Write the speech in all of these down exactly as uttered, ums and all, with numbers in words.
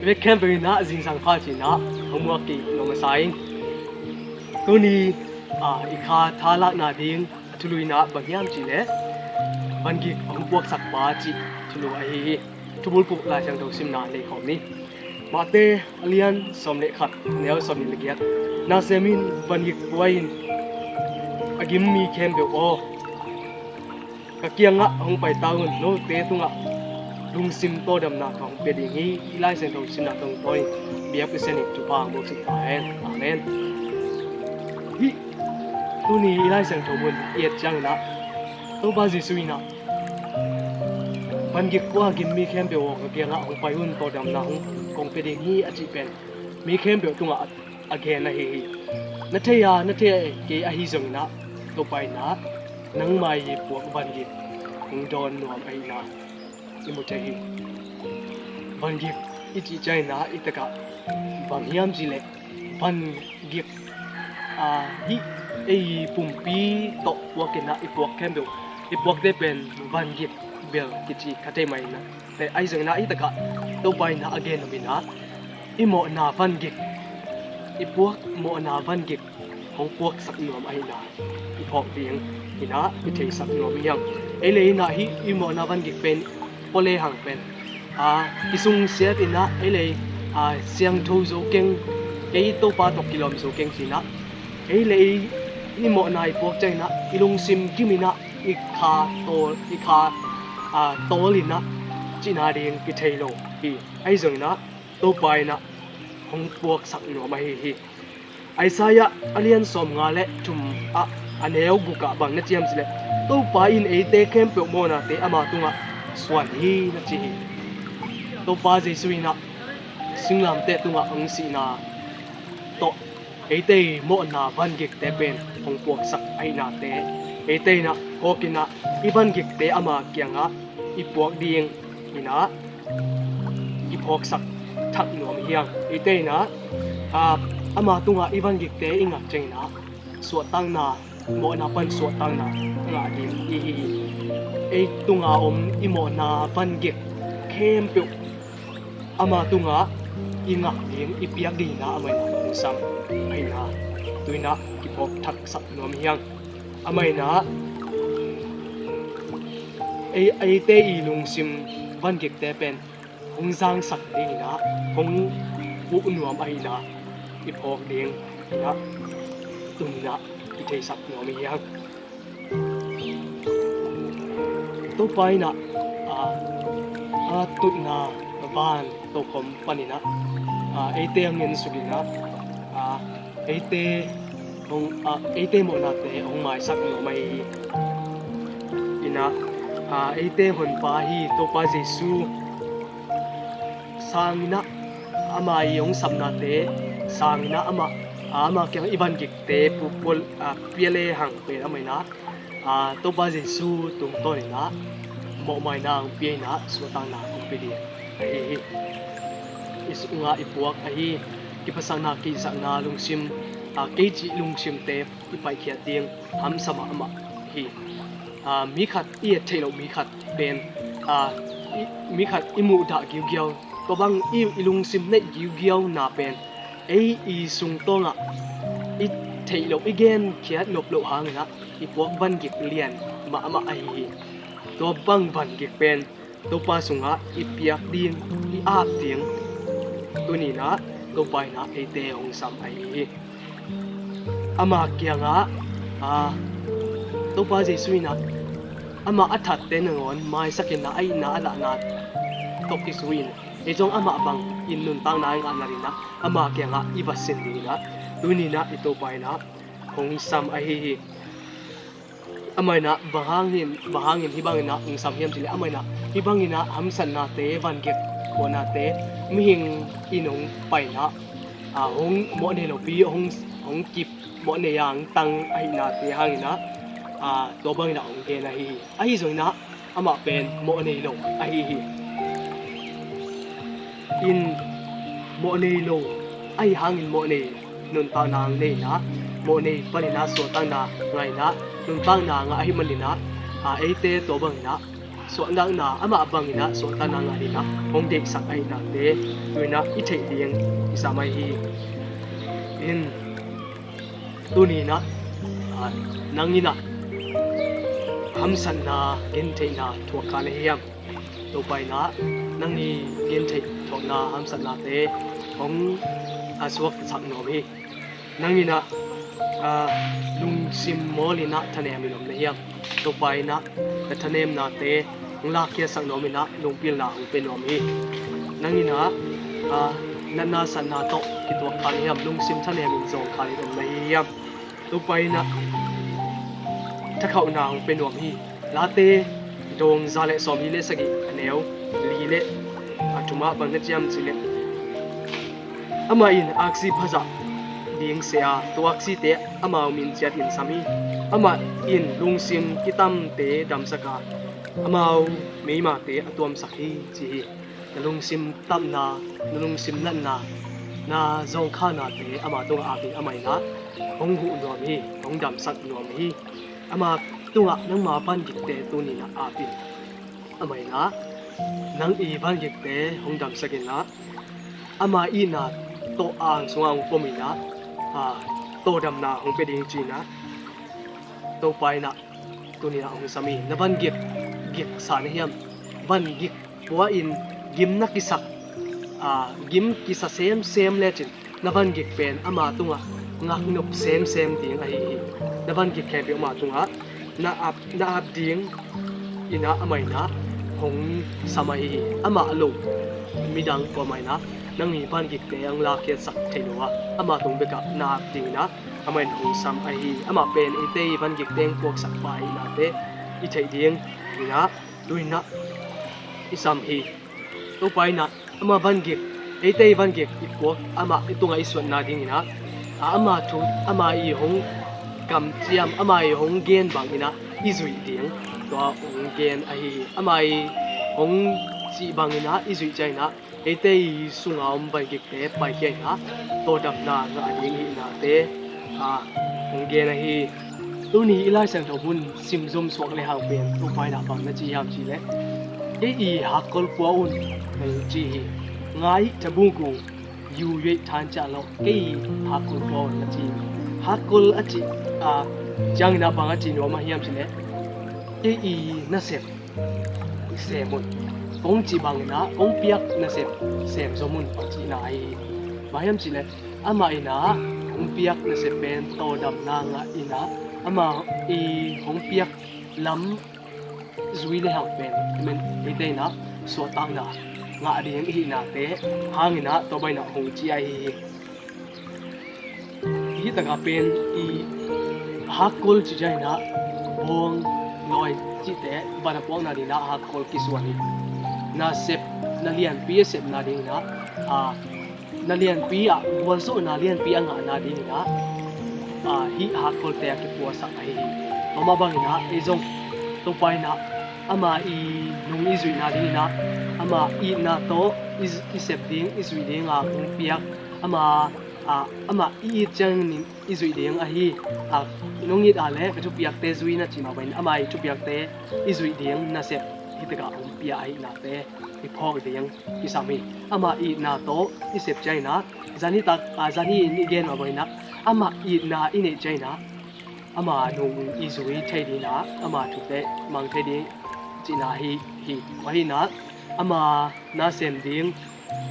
Vek khempeuh in ah zingsang pha ci-in ah hong muak kik nuam masa ing. Tuni ah i kha thalakna ding a thulu in ah bang hiam cih leh vangik hong puaksak pa cih thulu ahi hi. Thubulphuh Lai Siangtho simna nei khawm ni. Matthai a lian sawm le khat, a neu sawmnih le giat. Nasem in vangik pua in, a gim mi khempeuh aw, ka kiangah hong pai ta un, note tungah lungsim tawldamna ka hong pia ding hi. I Lai Siangtho simna tungtawn in biak Pasian in thupha hong buaksuk ta hen. Amen. Hih tuni i Lai Siangtho mun i et ciangin ah Topa Jesuh in ah vangik pua a gim mi khempeuh aw, ka kiangah hong pai un, tawldamna hong kong pia ding hi a cih pen mi khempeuh tungah a, a gen ahi hi. Na thei a, na thei a, kei ahi zongin ah Topa in ah nangmah i puak vangik hong dawn nuam ahihna i mu thei hi. Vangik i cih ciangin ah i takah bang hiam cih leh vangik ah hih ei pumpi tawh puak in ah i puak khempeuh, i puakte pen vangik bel kici kha thei mah in ah, ahi zongin ah i takah Topa in ah a gen om in ah i mawhna vangik, i puak mawhna vangik hong puaksak nuam ahihna i phawk ding in ah i theisak nuam hi hang. Ei le ei in ah hih i mawhna vangik pen pua le hang pen a kisungsiat in ah ei le ei a siangtho zo keng, kei Topa tawh kilawm zo keng ci-in ah ei le ei i mawhna i puak ciangin ah i lungsim gim in ah i kha tawl, i kha a tawl in ah cihna ding kithei lo hi. Ahi zongin ah Topa in ah hong puaksak nuam ahi hi. Isaiah a lian sawmnga le thum ah a neu guk ah bang na ci hiam cih leh, Topa in eite khempeuh mawhnate ama tungah suan hi na ci hi. Topa Jesuh in ah singlamteh tungah hong sihna tawh eite i mawhna vangikte pen hong puaksak ahihnate eite in ah phawk in ah i vangikte ama kiangah i puak ding in ah i phawksak thak nuam hi hang. Eite in ah, ah, ama tungah i vangikte i ngak ciangin ah suahtakna, mawhna pan suahtakna ngah ding i hi hi. Ei tunga om i mawhna vangik khempeuh ama tungah i ngak ding, i piak ding in ah amah in ah hong sam ahihna tu in ah kiphawk thaksak nuam hi hang. Amah in ah ei, eite i lungsim vangikte pen hong zangsak ding in ah hong puh nuam ahihna i phawk ding in ah tuni in ah i theisak nuam hi hang. Topa in ah, a, a tutna van tokhom panin ah, a, eite hong ensuk in ah, a, eite hong, a, eite mawhnate hong maisak nuam ahi hi. In ah, a, eite honpa ahi Topa Jesuh sang in ah ama i hong sapnate sang in ah ama, a, ama kiang i vangikte pupul, a, pia le hang pen amah in ah, a, Topa Jesuh tungtawn in ah mawhmaina hong pia in ah suahtakna hong pia ding ahi hi. I sungah i puak ahi kiphasakna, kihsakna lungsim, a, kei cih lungsimte i paihkhiat ding hamsa mahmah hi. A, mi khat i et theih loh mi khat pen, a, i, mi khat i muhdah giugiau, tua bang i, i lungsim neih giugiauna pen ei i sungtawngah i theih loh, i genkhiat nop loh hangin ah i puak vangik lian mahmah ahi hi. Tua bang vangik pen Topa sungah i piak ding, i ap ding tuni in ah Topa in ah eite hong sam ahi hi. Ama kiangah, a, Topa Jesuh in ah amah a thatte nangawn maisak in ah a itna a lahna tawh kizui in, ei zong amah bangin nuntakna i ngah nading in ah ama kiangah i va sin ding in ah tuni in ah i Topa in ah hong sam ahi hi. Amah in ah bang hangin, bang hangin hih bangin ah hong sam hiam cih leh, amah in ah hih bangin ah hamsatnate, vangik khuanate mihing in hong pai in ah, a, hong mawhnei lopi, hong, hong kip mawhnei a hong tang ahihnate hangin ah, a, tua bangin ah hong gen ahi hi. Ahi zongin ah amah pen mawhnei lo ahi hi. In mawhnei lo ahi hangin mawhnei nuntakna hong nei in ah, mawhnei panin ah suahtakna ngah in ah, nuntakna ngah ahih manin ah, a, eite tua bangin ah suahtakna amah bangin ah suahtakna ngah dingin ah hong deihsak ahih nate, tu-in ah i theih ding kisam ahi hi. In, tuni-in ah, ah, nang in ah hamsatna, gentheihna thuak kha na hiam? Topa in ah nang i gentheih thuakna hamsatnate hong, ah, suaksak nuam hi. Nang in ah, ah, lungsim mawl in ah thanemin om na hiam? Topa in ah na thanemnate hong lakkhiatsak nuam in ah lungpilna hong pia nuam hi. Nang in ah, ah, natna satna tawh kituak kha na hiam? Lungsim thanemin zawng kha in om na hi hiam? Topa in ah thakhauhna hong pia nuam hi. Late dawng za le sawmli le sagih, a neu li le a thum ah bang na ci hiam cih leh, amah in aksi phazah ding seh a, tua aksite amau min ciatin sam hi. Amah in lungsim kitamte damsak a, amau meimate a tuamsak hi, ci hi. Na lungsim tapna, na lungsim natna, na zawngkhanate ama tungah apin, amah in ah hong huh nuam hi, hong damsak nuam hi. Ama tungah nangma vangikte tuni-in ah apin, amah in ah nang i vangikte hong damsak in ah, ama itna tawh a ang sungah hong pom in ah, ah, tawldamna hong pia ding ci-in ah Topa in ah tuni-in ah hong sam hi. Na vangik giksa na hiam? Vangik pua-in gim na kisak, ah, gim kisa semsem lecin na vangik pen ama tungah ngaknop semsem ding ahi hi. Na vangik khempeuh ama tungah na ap, na ap dingin ah amah in ah hong sam ahi hi. Amah lo midang kuamah in ah nang i vangikte hong lakkhiatsak thei lo a, ama tung bekah na ap dingin ah amah in hong sam ahi hi. Amah pen eite i vangikte hong puaksak pa ahih nate i theih dingin ah tu-in ah i sam hi. Topa in ah ama vangik, eite i vangik i puak, amah i tungah i suat nadingin ah, a, ama thu, ama i hong kamciam, ama i hong gen bangin ah i zuih ding, tua hong gen ahi hi. Ama i hong cih bangin ah i zuih ciangin ah eite i sunga om vangikte paikhia in ah tawldamna ngah ding ahih nate, a, hong gen ahi hi. Tuni i Lai Siangtho hun sim zom suak le hang pen Topa in ah bang na ci hiam cih leh, kei i hakkol pua un, na ci hi. Ngai thabung kung yu yei than ca lo, kei i hakkol pua un, na ci hi. Hakkol a cih, a, ciangin ah bang a ci nuam a hiam cih leh, kei i nasep sem un, kong cih bangin ah kong piak nasep sem zom un, cihna ahi hi. Bang hiam cih leh, amah in ah hong piak nasep pen tawldamna ngah in ah, amah i hong piak lam zui le hang pen, amen, eite in ah suahtakna ngah ding i hih nate hangin ah tua bangin ah hong ci ahi hi. Hih takah pen i hakkol cih ciangin ah bawng, lawi cihte van a puak nadingin ah hakkol kisuan hi. Nasep, na lianpi a sep nadingin ah, a, na lianpi ah gualzawhna lianpi a ngah nadingin ah, a, hih hakkolte a kipuasak ahi hi. Tua mah bangin ah ei zong Topa in ah ama i nung i zuih nadingin ah, ama itna tawh i, i sep ding, i zuih ding a hong piak, ama, a, amah i it ciangin i zuih ding ahi, a, nong it a leh ka thupiakte zui na cih mah bangin ama i thupiakte i zuih ding nasep hih takah hong pia ahih nate i phawk ding kisam hi. Ama itna tawh i sep ciangin ah, zan hih tak, a, zan hih in i gen mah bangin ah, ama itna i neih ciangin ah, ama nung i zui thei dingin ah, ama thute mang thei ding cihna ahi hi. Tua hi in ah, ama na sem ding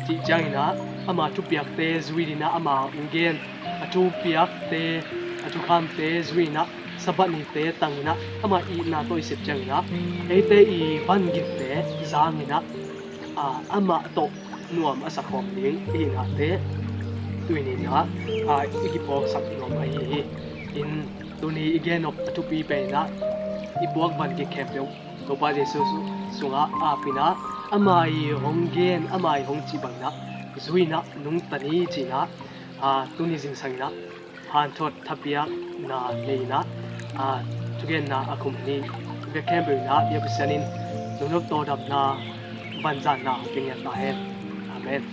cih ciangin ah, ama thupiakte zui dingin ah ama hong gen, a thupiakte, a thukhamte zui in ah, Sabbath nite tangin ah ama itna tawh i sep ciangin ah, eite i vangikte zangin ah, a, amah tawh nuam a sakhawm ding i hih nate tuni-in ah, a, i kiphawksak nuam ahi hi. In, tuni i gen nop a thupi pen in ah, i puak vangik khempeuh Topa Jesu su-, sungah apin ah, ama i hong gen, ama i hong cih bangin ah zui in ah nungta ni ci-in ah, a, tuni zingsang in ah hanthawt thapiakna nei in ah, a, thugenna a khum ni bek khempeuh in ah biakpian in nunop tawldamna vanzanna hong pia ngiat ta hen. Amen.